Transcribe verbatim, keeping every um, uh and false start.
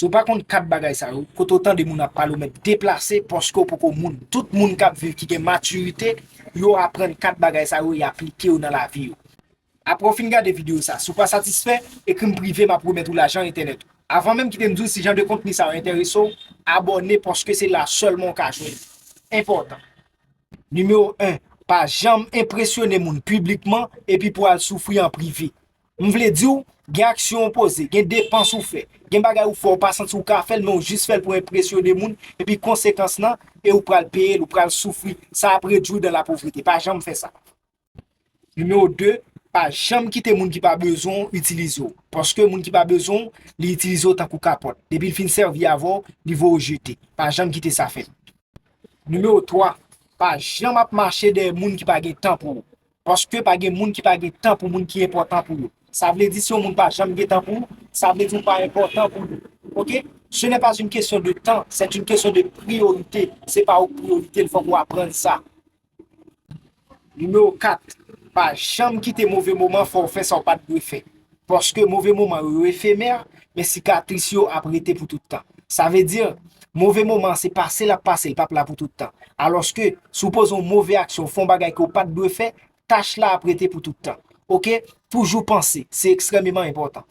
Si w pa konn kat bagay sa yo, kote w tande moun ap pale, w mèt deplase paske w poko moun. Tout moun k ap viv ki gen matirite, yo aprann kat bagay sa yo, y aplike yo nan lavi yo. Apre w fin gade videyo sa, si w pa satisfè, ekri m prive, m ap remèt ou lajan entènèt ou. Avan menm kite m di w si jan de kontni sa yo enterese w, abòne paske se la sèlman w ka jwenn. Enpòtan. Nimewo en, pa janm enpresyone moun piblikman epi pou al soufri an prive. M vle di w, gen aksyon w poze, gen depans ou fè, gen bagay ou fè, ou pa santi w ka fè l, men w jis fè l pou enpresyone moun, epi konsekans lan, e ou pral peye l, ou pral soufri. Sa ap redwi w dan lapovrete. Pa janm fè sa. Nimewo de, pa janm kite moun ki pa bezwen w itilize w. Paske moun ki pa bezwen w, li itilize w tankou kapòt. Depi l fin sèvi avè w, li voye w jete. Pa janm kite sa fèt. Nimewo twa, pa janm ap mache dèyè moun ki pa gen tan pou ou. Paske pa gen moun ki pa gen tan pou moun ki enpòtan pou yo. Sa vle di si yon moun pa janm gen tan pou ou, sa vle di ou pa enpòtan pou li. Ok? Ce n'est pas une question de temps, c'est une question de priorité. Se pa ou k priyorite, l fòk ou aprann sa. Nimewo kat, pa janm kite move moman fè w fè sa w pa t dwe fè. Paske move moman yo, yo efemè, men sikatris yo ap rete pou tout tan. Sa vle di, move moman se pase l ap pase, l p ap la pou tout tan. Alòske, si w poze yon move aksyon, w fè yon bagay ke w pa t dwe fè, tach la ap rete pou tout tan. Ok? Toujou panse, se ekstrèmeman enpòtan.